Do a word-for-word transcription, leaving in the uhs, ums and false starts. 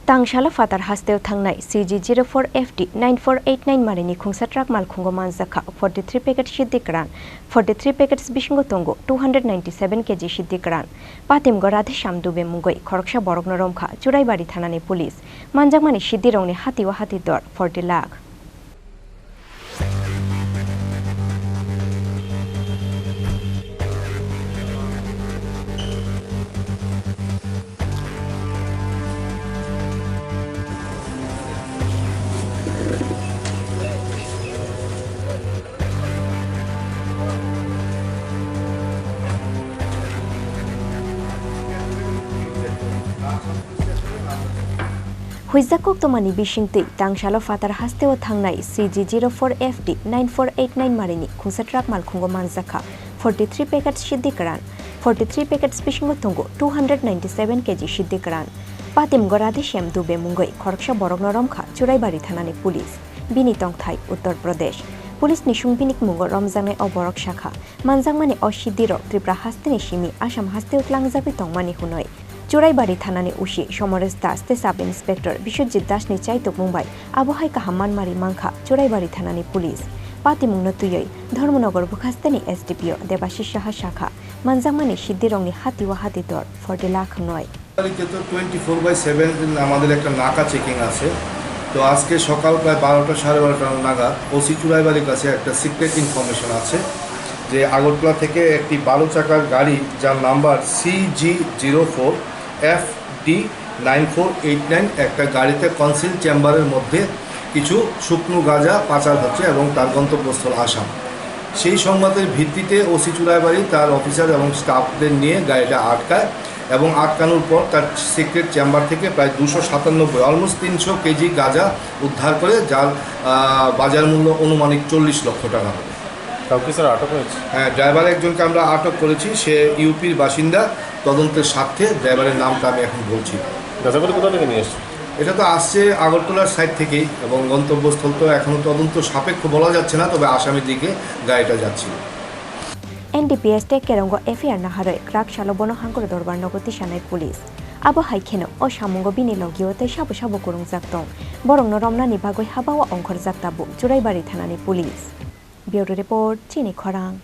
Tangsalo phatar hasteo thangnai C G zero four F D nine four eight nine marini khungsa truck malkhungo manjakha forty three packet siddi kwran, forty three packets bisingo tongo two hundred ninety seven K G siddi kwran. Patimgo Radheshyam Dube mungwi khoroksa borokno romkha Churaibari thanani police. Manjakmani siddirokni hatio hati dor forty lakh. Huijak koktomani bisingtwi tangsalo phatar hasteo thangnai C G zero four F D nine four eight nine marini khungsa truck malkhungo manjakha forty three packets siddi kwran, forty three packets bisingo tongo two hundred ninety seven K G siddi kwran. Patimgo Radheshyam Dube mungwi khoroksa borokno romkha Churaibari thanani police. Bini tongthai Uttar Pradesh. Police ni sungbinik mungo romjaknai o borok sakha, manjakmani o siddirok Tripura hasteni simi Assam hasteo tlangjagwi tongmani hwnwi. Churaibari thanani O C Somoresh Das tei Sub Inspector Biswajit Das ni chaitukmung bai abo hai kaham manmari mankha Churaibari thanani police. Patimungno twiwi Dharmanagar bwkhasteni S D P O Debashish Saha sakha, manjakmani siddirokni hatio hati dor forty lakh hwnwi. তারিখে তো twenty four by seven আমাদের একটা নাকা চেকিং আছে। তো আজকে সকাল প্রায় বারোটা, সাড়ে বারোটা নাগাদ ওসি চুড়াইবাড়ির কাছে একটা সিক্রেট ইনফরমেশন আছে যে আগরতলা থেকে একটি বারো চাকার গাড়ি, যার number C G zero four F D nine four eight nine, একটা গাড়িতে কনসিল চেম্বারের মধ্যে কিছু শুকনো গাঁজা পাচার হচ্ছে এবং তার গন্তব্যস্থল আসাম। সেই সংবাদের ভিত্তিতে ওসি চুড়াইবাড়ি তার অফিসার এবং স্টাফদের নিয়ে গাড়িটা আটকায় এবং আটকানোর পর তার সিক্রেট চেম্বার থেকে প্রায় দুশো সাতানব্বই, অলমোস্ট তিনশো কেজি গাঁজা উদ্ধার করে, যার, আহ, বাজার মূল্য আনুমানিক চল্লিশ লক্ষ টাকা হবে। কাউকে স্যার আটক হয়েছে? হ্যাঁ, ড্রাইভার একজনকে আমরা আটক করেছি, সে ইউপির বাসিন্দা। তদন্তের স্বার্থে ড্রাইভারের নামটা আমি এখন বলছি না। গাঁজাগুলি কোথা থেকে নিয়ে এসছে? এটা তো আসছে আগরতলার সাইড থেকেই এবং গন্তব্যস্থল তো এখনো তদন্ত সাপেক্ষ বলা যাচ্ছে না, তবে আসামের দিকে গাড়িটা যাচ্ছিল। N D P S tei Kerongo F I R naharwi kwrak salo bono hangkor dorbar nogo tisanai police. Abo hai kheno o samungo bini logio tei sabo sabo kwrwngjak tong. Borokno romnani bagwi habao ongkhorjak tabuk Churaibari thanani police. Bureau report, Chini Khorang.